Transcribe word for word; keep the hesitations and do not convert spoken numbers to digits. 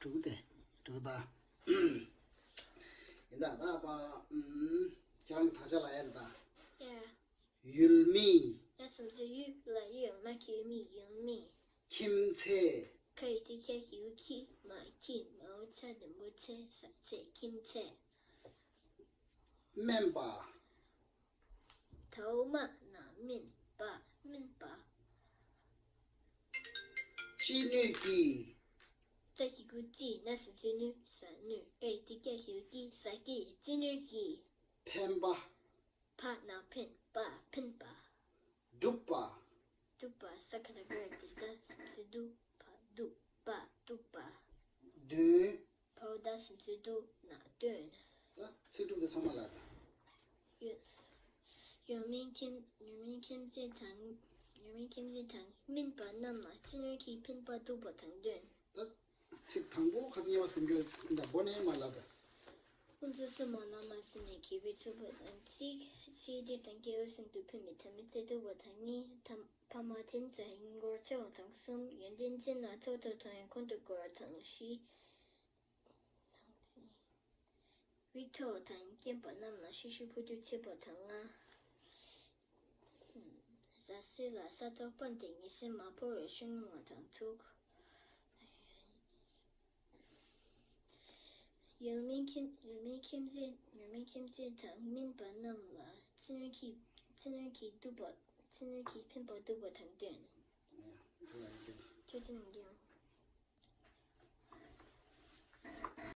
དྲུག་སྟེ། དྲུག་ད། ཡིན་ད་ད་པ། ཨུམ། ཁྱེད་རང་གི་དག་ཆ་ལ་ཡ་རེད་ད། ཡ། ཡུལ་མི། ཡ་སམ་ཚུ་ཡུལ་ལ་ཡུལ་མ་ཁྱི་མི་ཡུལ་མི། ཁྱིམ་མཚེས། ཁ་ཡི་ཏི་ཁྱ་ཁྱི་ཡུ་ཁྱི་མ་ཁྱི་མའོ་ཚ་དི་མོ་ཚེ་ས་ཚེ་ཁྱིམ་མཚེས། སྨན་པ། ཐའོ་མ་ན་སྨན་པ་སྨན་པ། ཅི་ནུས་ཀྱིས། ཙ་ཁྱི་གུ་ཙི་ན་སུ་ཙི་ནུས་ས་ནུས་ཀ་ཡི་ཏི་ཀྱ་ཁྱི་ཡུ་ཀྱི་ས་ཀྱི་ཙི་ནུས་ཀྱིས། ཕན་པ། ཕ་ན་ཕན་པ་ཕན་པ། སྒྲུབ་པ། སྒྲུབ་པ་ས་ཁ་ལ་གར་ཏི་ད་སུམ་ཚུ་སྡུ་ཕ་སྡུ་པ་སྒྲུབ་པ། འདོན། ཕའོ་ད་སུམ་ཚུ་སྡུ་ན་འདོན། ད་ཚིག་གྲུབ་དེ་ཚང་མ་ལ་ད། ཡོད། ཡོད་མིན་ཁྱིམ་ཡོད་མིན་ཁྱིམ་མཚེས་དང་། ཡོད་མིན་ཁྱིམ་མཚེས་དང་སྨན་པ་རྣམས་ལ་ཅི་ནུས་ཀྱིས་ཕན་པ་སྒྲུབ་པ་དང་འདོན། ད་ཚིག་དང་པོ་ཁ་སང་ཉེ་བ་སེམས་རྒྱུད་ད་སྒོ་ནས་མ་ལབ་ད། ཀུན་ཏུ་བསོད་ནམས་བླ་མ་བསོད་ནམས་ཀྱིས་བེད་ཚུགས་པ་དང་གཅིག་ཕྱི་འདིར་དང་སྐྱེ་བོ་སེམས་དུ་ཕན་པའི་དམ་པའི་ཚེ་ཐུབ་པ་དང་གཉིས། དམ་ཕ་མ་དེ་ཚོ་ཡིན་སྐོར་འཚོལ་བ་དང་གསུམ། ཡོན་ཏན་ཅན་ལ་ཐོག་ཏུ་མཐོང་ཡང་ཁོང་དུ་བསྐོར་བ་དང་བཞི། རིགས་མཐོ་བ་དང་རྐྱེན་པ་རྣམས་ལ་ཤི་ཤུ་ཕུ་དུ་ཚེ་པོ་དང་ལྔ། ཟ་སྲོལ་ལ་ས་ཐོག་སྤུན་ཏེ་ཉེ་སྲིང་མ་ཕོ་བའི་ཤུགས་ངོ་བ་དང་དྲུག་ཡུལ་མིའི་ཁྱིམ་ཡུལ་མིའི་ཁྱིམ་མཚེས་ཡུལ་མིའི་ཁྱིམ་མཚེས་དང་སྨན་པ་རྣམས་ལ་ཕྱི་སྣོད་ཀྱི་ཕྱི་སྣོད་ཀྱི་སྡུག་པ་ཕྱི་སྣོད་ཀྱི་ཕན་པ་སྡུག་པ་དང་བསྟུན། ཁྱོད་ཚོ་ནང་གི་ཡང་